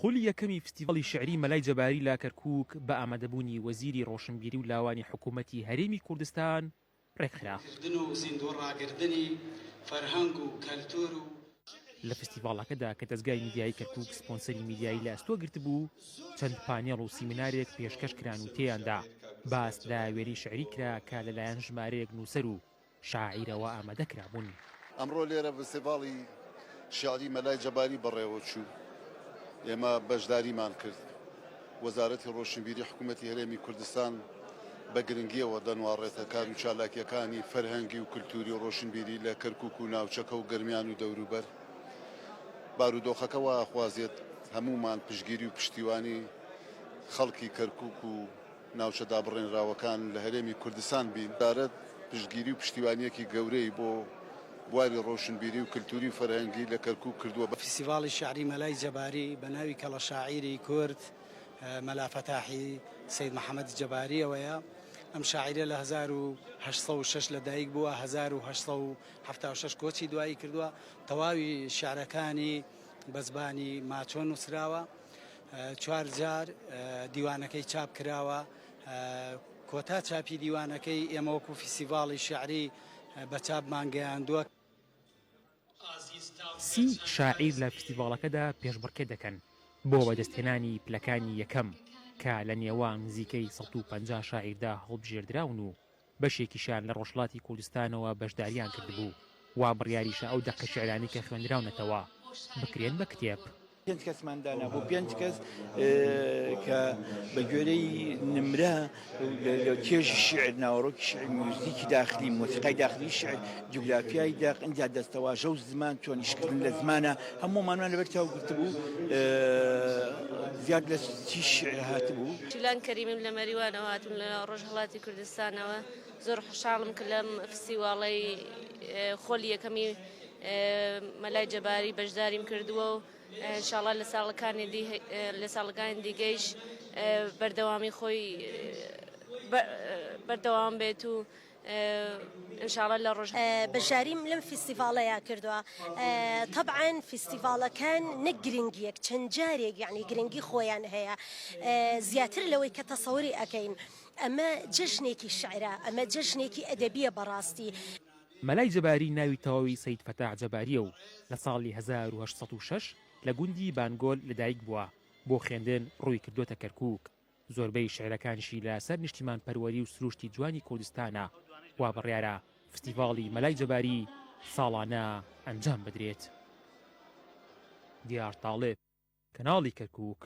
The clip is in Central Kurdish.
خولی یەکەمی فستیڤاڵی شیعری مەلای جەباری لە کەرکووک بە ئامادەبوونی وەزیری ڕۆشنبیری و لاوانی حکوومەتی هەرێمی کوردستان ڕێکخرا. کردن و زیندوو ڕاگردنی فەرهەنگ و کەلتوور و. لە فستیڤاڵەکەدا کە دەزگای میدیایی کەرکووک سپۆنسەری میدیایی لە ئەستۆ گرتبوو، چەند پانێڵ و سیمینارێک پێشکەش کران و تێیاندا باس لە وێنەی شیعری کرا کە لەلایەن ژمارەیەک نووسەر و شاعیرەوە ئامادە کرابوون. ئەمڕۆ لێرە فستیڤاڵی شیعری مەلای جەباری بەڕێوەچوو، ئێمە بەشداریمان کرد. وەزارەتی ڕۆشنبیری حکوومەتی هەرێمی کوردستان بە گرنگییەوە دەنواڕێتە کار و چالاکییەکانی فەرهەنگی و کلتووری و ڕۆشنبیری لە کەرکووک و ناوچەکە و گەرمیان و دەوروبەر. بارودۆخەکە وا ئەخوازێت هەموومان پشتگیری و پشتیوانی خەڵکی کەرکووک و ناوچە دابڕێنراوەکان لە هەرێمی کوردستان بین. وەزارەت پشتگیری و پشتیوانییەکی گەورەی بۆ بواری ڕۆشنبیری و کلتوری و فەرهەنگی لە کەرکوک کردووە. فیستیڤاڵی شیعری مەلای جەباری بە ناوی کەڵەشاعیری کورد مەلا فەتاحی سەید محەمەد جەبارییەوەیە. ئەم شاعیرە لە 1806 لە دایک بووە، 1876 کۆچی دوایی کردووە. تەواوی شیعرەکانی بە زبانی ماچۆ نووسراوە. چوار جار دیوانەکەی چاپ کراوە. کۆتا چاپی دیوانەکەی ئێمە وەکوو فیستیڤاڵی شیعری بە چاپمان گەیاندووە. سی شاعیر لە فیستیڤاڵەکەدا پێشبڕکێ دەکەن بۆ بەدەستهێنانی پلەکانی یەکەم کە لە نێوان نزیکەی 150 شاعیردا هەڵبژێردراون و بەشێکیشیان لە ڕۆژهەڵاتی کوردستانەوە بەشداریان کردبوو، وا بڕیاریشە ئەو دەقە شیعرانەی کە خوێندراونەتەوە بکرێن بە کتێب. پێنج کەسمان دانابوو، پێنج کەس کە بە گوێرەی نمرە لە چێژی شیعر، ناوەڕۆکی شیعر، میوزیکی داخلی، مۆسیقای داخلی شیعر، جوگرافیای دەق، ئینجا دەستەواژە و زمان، چۆن ئیشکردن لە زمانە، هەموومانمان لەبەر چاو گرتبوو، زیاد لە سی شیعر هاتبوو. شیلان کەریمیم لە مەریوانەوە هاتووم لە ڕۆژهەڵاتی کوردستانەوە، زۆر خۆشحاڵم کە لەم فستیواڵەی خۆلی یەکەمی مەلای جەباری بەشداریم کردووە و انشاءاللە لە ساڵەکانی دی لە ساڵەکانی دیگەیش بەردەوامی خۆی بەردەوام بێت و انشاءاللە لە ڕۆژ بەشداریم لەم فیستیڤاڵەیا کردووە تەبعەن فیستیڤاڵەکان نەک گرنگیەک چەند جارێک یعنی گرنگی خۆیان هەیە زیاتر لەوەی کە تەسەوری ئەکەین ئەمە جەژنێکی شعرە ئەمە جەژنێکی ئەدەبیە بەڕاستی. مەلای جەباری ناوی تەواوی سەید فەتاح جەبارییە و لە ساڵی 1806 لە گوندی بانگۆل لەدایک بووە، بۆ خوێندن ڕووی کردۆتە کەرکووک، زۆربەی شیعرەکانیشی لە سەر نیشتیمانپەروەری و سرووشتی جوانی کوردستانە، وا بڕیارە فستیڤاڵی مەلای جەباری ساڵانە ئەنجام بدرێت. دیار تاڵب، کەناڵی کەرکووک.